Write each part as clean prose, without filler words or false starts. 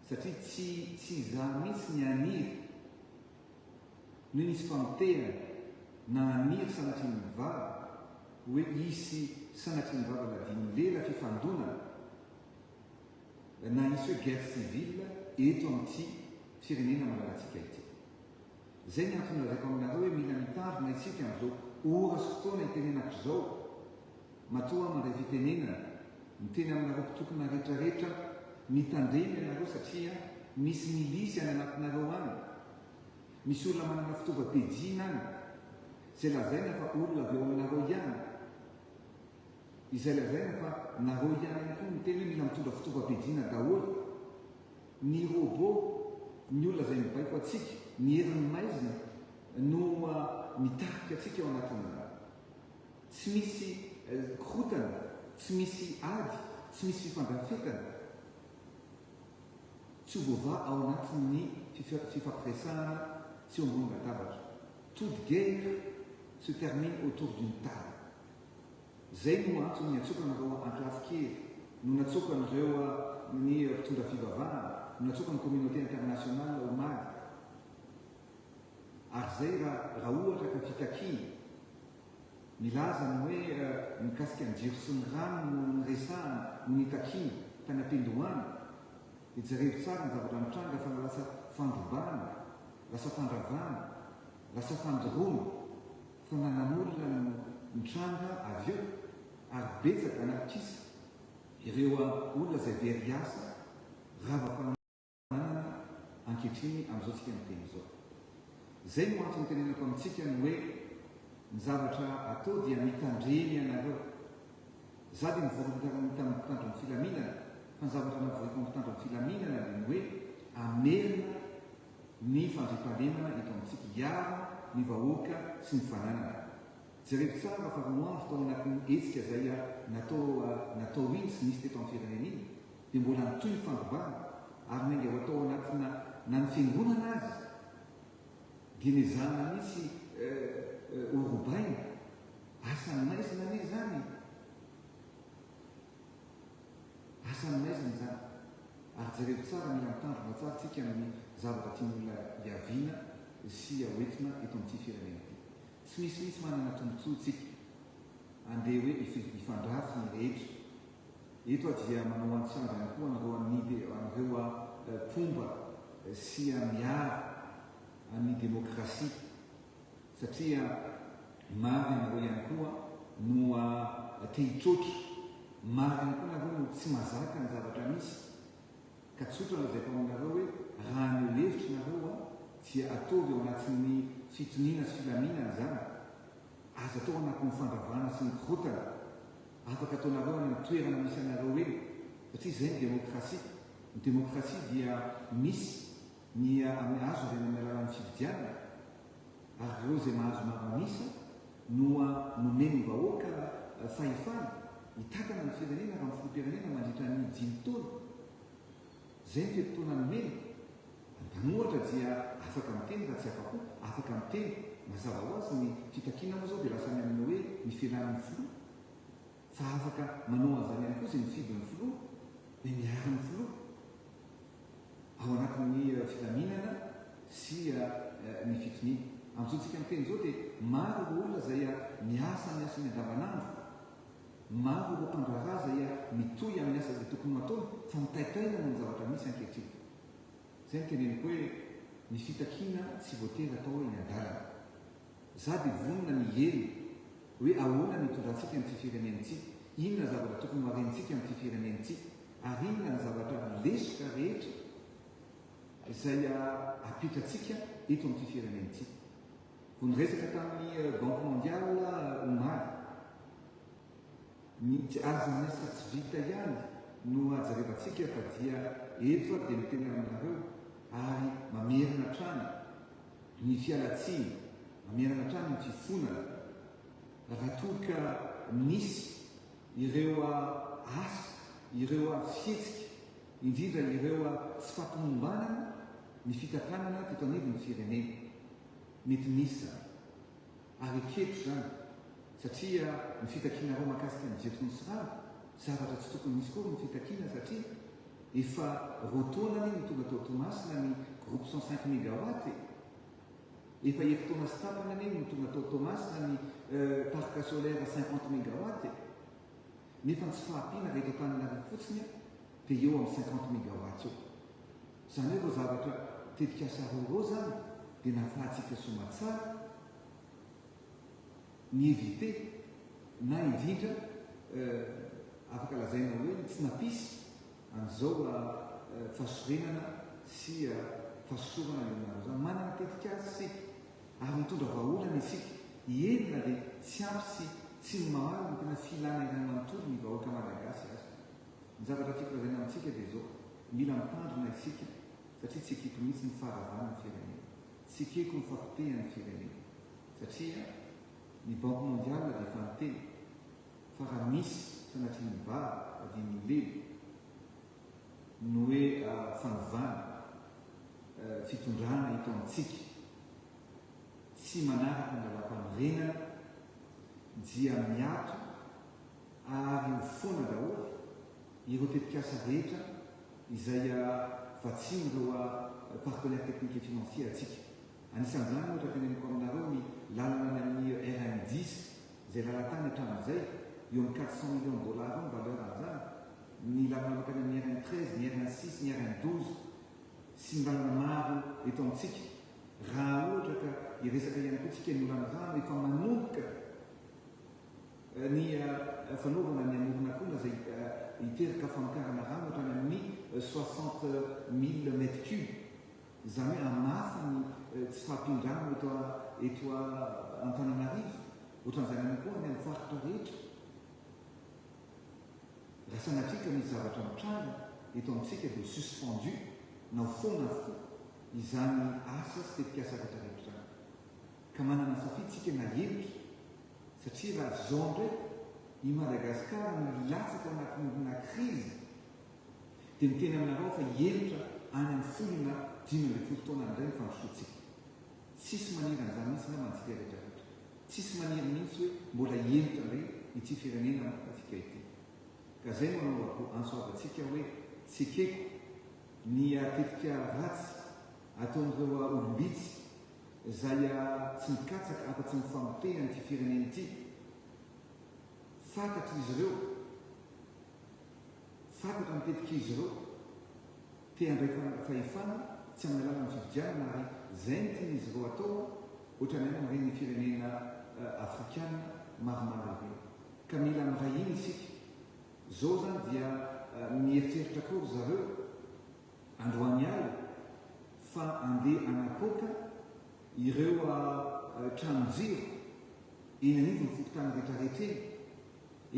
Satria tsy tsy izaho mihitsy ny haniry ny hoe nisy famotehana na haniry sanatria ny vava hoe hisy sanatria ny vava ladian'ny lela fifandonana na hisy hoe guerre civile eto amin'ity firenena malalantsika ity. Izay ny antony lazaiko aminareo hoe mila mitandrina isika amin'izao ora sy fotoana itenenako izao. Matoa aho mandray fitenenana, miteny aminareo mpitokona rehetra rehetra aho, mitandrema ianareo satria misy milisy any anatinareo any, misy olona manana fitaovam-piadiana any, izay lazaina fa olona avy ao aminareo ihany, izay lazaina fa nareo ihany ihany koa miteny hoe mila mitondra fitaovam-piadiana daholo. Ny robot, ny olona izay mibaiko antsika, ny herin'ny maizina no mitarika antsika ao anatin'izany. Tsy misy korontana, tsy misy ady, tsy misy fifandrafetana. Tsy ho voavaha ao anatin'ny fifampiresahana tsy eo ambony latabatra. Toute guerre se termine autour d'une table. Izay no antony niantsoako anareo ankolafin-kery, no natsoako an'ireo ny mpitondra fivavahana, no natsoako ny communauté internationale omaly. Ary izay raha raha ohatra ka fitakiana, milaza ny hoe mikasika ny jiro sy ny rano no niresahana, no nitakiana tany am-piandohana, dia jerevo tsara ny zavatra mitranga fa lasa fandrobana, lasa fandravana, lasa fandoroana, fananan'olona no mitranga avy eo ary betsaka an'alikisa ireo olona izay very asa, rava fananana ankehitriny amin'izao tsika miteny izao. Izay no antony itenenako amintsika ny hoe ny zavatra atao dia mitandremy ianareo. Za dia mivory tamin'ny mpitandro ny filaminana fa ny zavatra navoriko amin'ny mpitandro ny filaminana dia ny hoe hamerina ny fandriampahalemana eto amintsika, hiaro ny vahoaka sy ny fananany. Jerevo tsara fa roa andro tao anatin'ny hetsika izay natao natao iny sy nisy teto amin'ny firenena iny dia mbola nitohy ny fandrobana ary nainga ho atao anatina na ny fiangonana aza dia nezahana mihitsy ho robaina. Asan'ny maizina anie izany e! Asan'ny maizina izany. Ary jerevo tsara, mila mitandrina tsara tsika amin'ny zavatra tian'olona hiaviana sy hoentina eto amin'ity firenena ity. Tsy misy mihitsy manana tombotsoa tsika andeha hoe hifandrafy ny rehetra. Eto aho dia manao antso-andro ihany koa an'ireo an'ireo mpomba sy miaro an'ny demokrasia. Satria maro ianareo ihany koa no te hitroatra, maro ihany koa nareo no tsy mazaka ny zavatra misy, ka tsotra lazaiko aminareo hoe raha haneho hevitra nareo dia ataovy ao anatin'ny fitoniana sy filaminana izany, aza atao anatin'ny fandravana sy ny korontana, afaka ataonareo any amin'ny toerana misy anareo eny, satria izay ny demokrasia, ny demokrasia dia misy ny azo avy any amin'ny alalan'ny fifidianana, ary ireo izay mahazo maro an'isa no nomen'ny vahoaka fahefana hitantana ny firenena raha ny filoham-pirenena mandritra ny dimy taona. Izay ny fe-potoana nomena. Ny mpanohatra dia afaka miteny raha tsy afa-po, afaka miteny. Mazava ho azy ny fitakiana moa izao dia lasa any amin'ny hoe ny fialan'ny filoha. Fa afaka manao an'izany ihany koa izay mifidy ny filoha dia miaro ny filoha. ao anatin'ny filaminana sy ny fitoniana. Amin'izao tsika miteny izao dia maro ireo olona izay miasa amin'ny asany andavanandro, maro ireo mpandraharaha izay mitohy amin'ny asa izay tokony ho ataony fa mitaitaina noho ny zavatra misy ankehitriny. Izay no teneniko hoe ny fitakiana tsy voatery atao eny an-dalana. Za dia vonona ny hiheno hoe ahoana ny hitondrantsika an'ity firenena ity, inona zavatra tokony ho harentsika amin'ity firenena ity, ary inona ny zavatra lesoka rehetra izay apetratsika eto amin'ity firenena ity. Vao niresaka tamin'ny Banque Mondiale omaly. Ny tsy aza miasa tsy vita ihany no hajarevantsika fa dia eto aho dia miteny aminareo ary mamerina hatrany ny fialantsiny, mamerina hatrany ny fifonana raha toa ka nisy ireo asa, ireo fihetsika, indrindra ireo tsy fahatomombanana ny fitantanana teto anivon'ny firenena. Mety nisy izany. Ary ekeko izany, satria ny fitakianareo mahakasika ny jiro sy ny rano, zavatra tsy tokony hisy koa ny fitakiana satria. Efa 2 taona anie no tonga tao Toamasina ny groupe 105 mégawatt e. Efa herintaona sy tapany anie no tonga tao Toamasina ny parc solaire 50 mégawatt e. Nefa ny tsy fahampiana raha eto Antananarivo fotsiny dia eo amin'ny 50 mégawatt eo. Izany hoe ireo zavatra tetikasa roa ireo izany dia nahafahantsika soamatsara ny éviter na indrindra afaka lazaina hoe tsy nampisy an'izao fahasorenana sy fahasosorana eo aminareo izany. Manana tetikasa isika ary mitondra vahaolana isika. Eny na dia tsy ampy sy tsy ny mamaly ny tena filana iray manontolo ny vahoaka malagasy aza. Ny zavatra tiako lazaina amintsika dia izao, mila mitandrina isika satria tsy ekeko mihitsy ny faharavan'ny firenena. Tsy ekeko ny fahapotehan'ny firenena. Satria ny Banque mondiale dia efa niteny fa raha misy sanatria ny vava adin'ny lela ny hoe fanovana fitondrana eto amintsika tsy manaraka ny lalampanorenana dia miato ary ho foana daholo ireo tetikasa rehetra izay vatsian'ireo partenaires techniques et financiers antsika. Anisan'izany ohatra teneniko aminareo ny lalana any amin'ny RN dix izay lalan-tany hatramin'izay, eo amin'ny 400 millions de dollars eo ny valeur an'izany, ny lalana mankany amin'ny RN 13, ny RN 6, ny RN 12 sy ny lalana maro eto amintsika. Raha ohatra ka hiresaka ihany koa tsika ny olan'ny rano efa manomboka ny fanaovana ny amoron'Akona izay hiteraka famokarana rano hatrany amin'ny 60 000 mètres cubes. Izany hoe hamafa ny tsy fahampian-drano eto eto Antananarivo, ohatran'izany ihany koa any amin'ny faritra rehetra. Raha sanatria ka misy zavatra mitranga eto amintsika dia ho suspendu na ho foana avokoa izany asa sy tetikasa rehetra rehetra izany. Ka manana safidy isika na hihemotra satria raha izao indray i Madagasikara no hilatsaka ao anatin'ny crise, Dia miteny aminareo aho fa hihemotra any amin'ny 10 na 15 taona indray ny fandrosoantsika. Tsisy maniry an'izany mihitsy angamba antsika rehetra rehetra. Tsisy maniry mihitsy hoe mbola hihemotra indray ity firenena antsika ity. Ka izay no anaovako antso avo antsika hoe tsy ekeko ny tetika ratsy ataon'ireo olom-bitsy izay tsy mikatsaka afa-tsy ny famotehan'ity firenena ity. Fantatr'izy ireo. Fantatra ny tetik'izy ireo, te handray fahefana tsy amin'ny alalan'ny fifidianana ary izay no tian'izy ireo atao ohatran'ny any amin'ireny firenena afrikana maromaro ireny. Ka mila miray hina isika. Izao izany dia mieritreritra koa ry zareo androany alina fa andeha hanapoaka ireo tranon-jiro eny anivon'ny fokontany rehetrarehetra eny.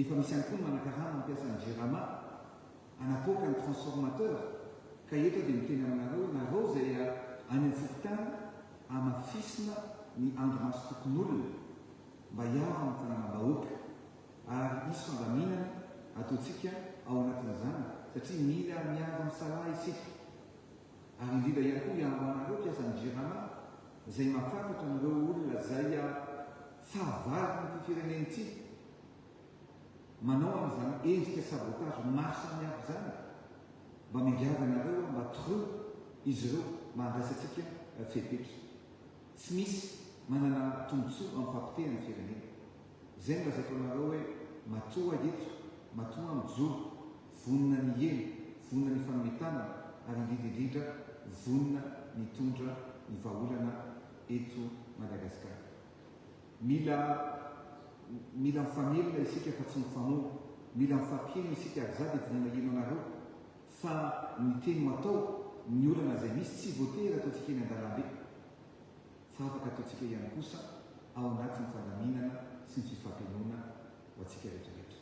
Efa misy ihany koa ny manakarama mampiasa ny Jirama hanapoaka ny transformateur ka eto aho dia miteny aminareo hoe nareo izay any amin'ny fokontany hamafisina ny andrimasom-pokonolona mba hiaro amin'ny fananam-bahoaka ary hisy fandaminana ataontsika ao anatin'izany satria mila miaro misalahy isika ary indrindra ihany koa hiaro anareo mpiasan'ny Jirama izay mahafantatra an'ireo olona izay fahavalon'ity firenena ity manao an'izany endrika sabotage maro samihafa izany, mba miangavy anareo aho mba toroy izy ireo mba handraisantsika fepetra. Tsy misy manana tombotsoa amin'ny fampotehana ny firenena. Izay no lazaiko anareo hoe matoa eto, matoa mijoro, vonona ny hihena, vonona ny hifanome tanana ary indrindra indrindra vonona ny hitondra ny vahaolana eto Madagasikara. Mila mila mifamelona isika fa tsy mifamono. Mila mifampiheno isika ary za dia vonona hiheno anareo fa ny teny ho atao, ny olana izay misy tsy voatery ataontsika eny an-dalambe fa afaka ataontsika ihany kosa ao anatin'ny fandaminana sy ny fifampihenoana ho antsika rehetra rehetra.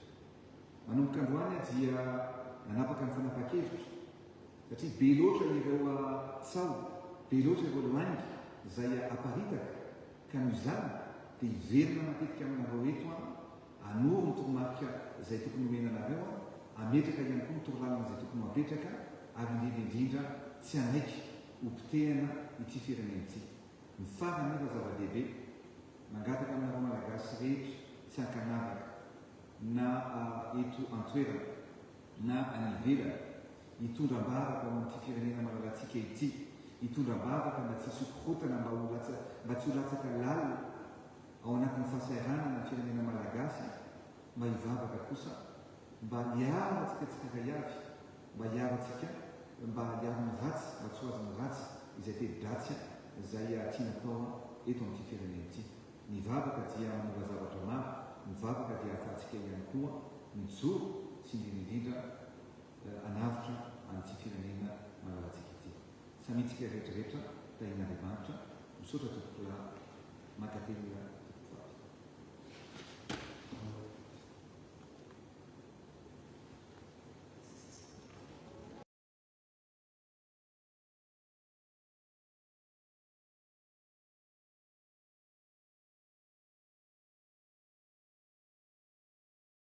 Manomboka androany aho dia nanapaka ny fanapahan-kevitra satria be loatra ireo tsaho, be loatra ireo lainga izay aparitaka ka noho izany dia hiverina matetika aminareo eto aho hanoro ny toromarika izay tokony homena anareo aho, hametraka ihany koa ny torolalana izay tokony ho apetraka ary indrindra indrindra tsy hanaiky ho potehana ity firenena ity. Ny farany nefa zava-dehibe, mangataka aminareo Malagasy rehetra tsy ankanavaka na eto an-toerana na any ivelany. Hitondra am-bavaka ho an'ity firenena malalantsika ity. Hitondra am-bavaka mba tsy hisy korontana mba ho latsa mba tsy ho latsaka lalina ao anatin'ny fahasahiranana ny firenena malagasy mba hivavaka kosa mba hiaro antsika tsirairay avy mba hiaro antsika mba hiaro ny ratsy mba tsy ho azon'ny ratsy izay teti-dratsy izay tiana atao eto amin'ity firenena ity. Ny vavaka dia manova zavatra maro, ny vavaka dia ahafahantsika ihany koa mijoro sy indrindra indrindra hanavotra an'ity firenena malalantsika ity. Samia tsika rehetra rehetra tahian'Andriamanitra. Misaotra tompokolahy. Mankatelina.